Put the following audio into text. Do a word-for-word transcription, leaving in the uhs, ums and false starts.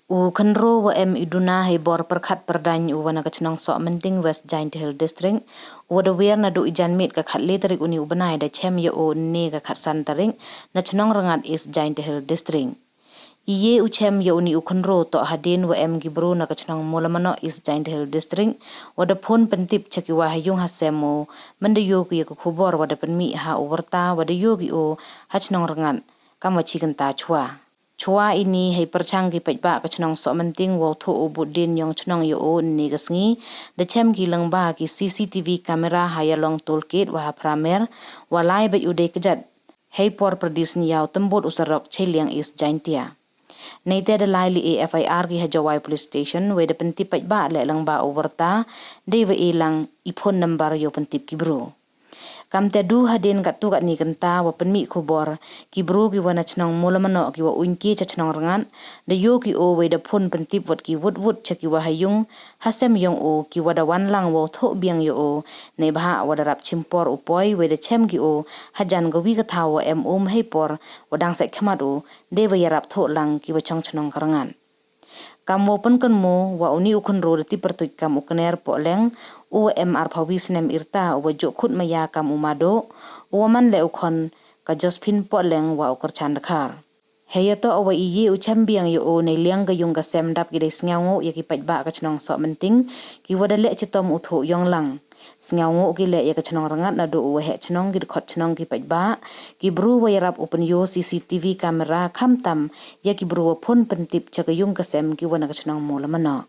U khynroo wa em i duna hei bor pyrkhat pyrdaiñ u wa na ka chnong Sohmynting, West Jaintia Hills District, u wa da wiar naduh i janmiet ka khatle tarik uni u bnai, da chem ya o ynne ka khatsan tarik na chnong Rngat, East Jaintia Hills District. I ye u chem ya uni u khynroo toh hadien wa em ki bru na ka chnong Mawlamanoh, East Jaintia Hills District, wa da phone pyntip cha ki wa ha yung ha sem o, man da yoh ki ya ka khubor wa da pynmih ha u wyrta wa da yoh ki o ha chnong Rngat kam wa chi kynta chwa. Chwa ini, hei pyrchang ki paidbah ka chnong Sohmynting wow thoh u bud dien yong chnong ya o ynne ka sngi, da chem ki lyngba ki C C T V camera ha Yalong Toll Gate wa ha Pramer, wa lai beit u dei kjat hei por pyrdi sngi yaw tymbud u surok Cheiliang, East Jaintia. Neite da lai li e F I R ki ha Jowai Police Station, wei da pyntip paidbah leh lyngba u wyrta, dei wa e lang i phone number yow pyntip ki bru. Kamte du hadien katto katni kynta wa pynmih khubor, ki bru ki wa na chnong Mawlamanoh ki wa uiñke cha chnong Rngat, da yoh ki o wei da phone pyntip wot ki wut wut cha ki wa ha yung ha sem yong o, ki wa da wan lang wow thoh biang ya o, neibhah wa da rap chim por u poi, wei da chem ki o hajan ka wi ka thaw wa em um hei por wa dang sait khmat u, dei wa yarap thoh lang ki wa chong chnong ka Rngat. Kam wow pynkynmaw wa uni u khynroo da tip pyrtuit kam u Kner Pohleng, u wa em arphaw wi snem i rta, u wa jooh khut maya kam u Mado, u wa man leh u khon ka Josephine Pohleng wa u Kyrchan Dkhar. Hei yatoh wa i ye u chem biang ya o nei liang ka yung ka sem, dap ki dei sngaw ngooh ya ki paidbah ka chnong Sohmynting, ki wa da leh chitom u thoh yong lang. Sngaw ngooh ki leh ya ka chnong Rngat naduh u waheh chnong, ki dkhot chnong, ki paidbah, ki bru wa yarap u pynyoh C C T V camera, khamtam ya ki bru wa phone pyntip cha ka yung ka sem ki wa na ka chnong Mawlamanoh.